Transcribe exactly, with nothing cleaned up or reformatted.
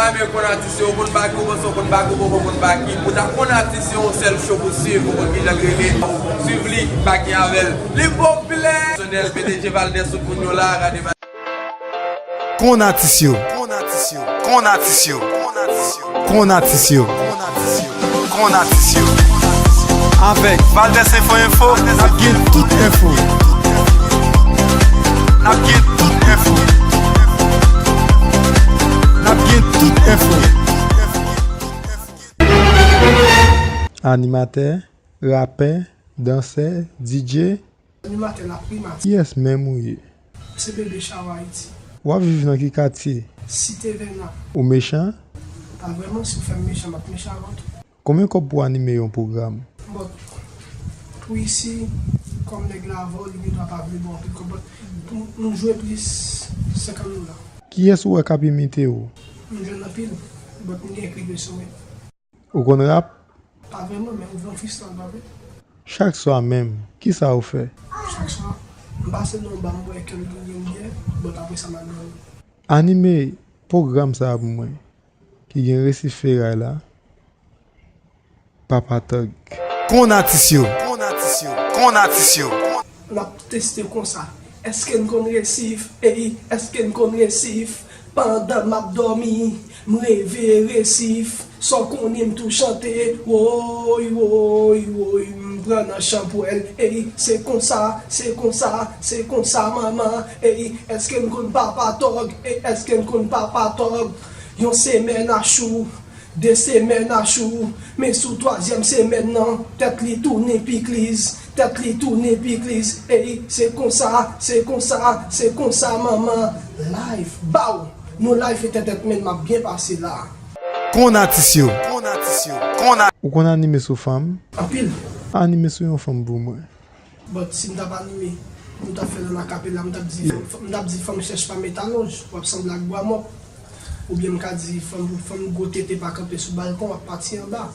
Ebyen, Konn Atis yo, ou konn Baky, ou panse ou konn Baky, ou poko konn Baky. Pou ta Konn Atis yo, yon sèl show pou swiv, ou konn kijan l rele. Swiv li, Baky avè l. Li popilè! Sonèl, P D G Valdez, tout moun yo la, gade Konn Atis yo. Konn Atis yo. Konn Atis yo. Konn Atis yo. Konn Atis yo. Konn Atis yo. Avèk Valdez Info Info, n ap gen tout enfo. N ap gen tout enfo. N ap gen tout enfo. Animatè, rapè, dansè, D J. Animatè la primati. Kiyès menm ou ye? Se Bebe Chawa Ayiti. W ap viv nan ki katye? Site Vèna. Ou mechan? Pa vrèman, si w fè m mechan, m ap mechan avan tou. Konbyen kòb pou anime yon pwogram? Bon, pou isi, kòm nèg la avè w, li gendwa pa vle ba w anpil kòb, but pou m jwe plis senkant dola. Kiyès ou wè k ap imite w? M jwenn anpil, but m gen ekri de sou mwen. Ou konn rap? Pa vrèman, men ou vle yon freestyle, pa vre? Chak swa menm, kisa ou fè? Chak swa, m pase nan yon ba, m bwè kèk bouyi, m byen, but apre sa, m al dòmi. Anime pwogram sa a pou mwen, ki gen Resif Feray la, Papa Tòg. Konn Atis yo. Konn Atis yo. Konn Atis yo. N ap teste konsa. Èske n konn Resif? Ey, èske n konn Resif? Pandan m ap dòmi, m reve Resif. Sa w konnen m tou chante. Woy, woy, woy, m pran nan chanpwèl. Ey, se konsa, se konsa, se konsa, manman. Ey, èske n konn Papa Tòg? Ey, èske n konn Papa Tòg? Yon semèn a chou. De semèn a chou, men sou twazyèm semèn nan, tèt li tounen pikliz, tèt li tounen pikliz, ey, se konsa, se konsa, se konsa, manman. Live, baw! Nou live entertainment, m ap byen pase la. Konn Atis yo. Konn Atis yo. Konn a- Ou konn anime sou fanm? Anpil. Anime sou yon fanm pou mwen. But si m t ap anime, m t ap fè l an akapela, m t ap di, m t ap di fanm chèch pa met alonj, w ap sanble ak bwa mòp. Oubyen m ka di fanm, fanm gwo tete pa kanpe sou balkon, w ap pati anba.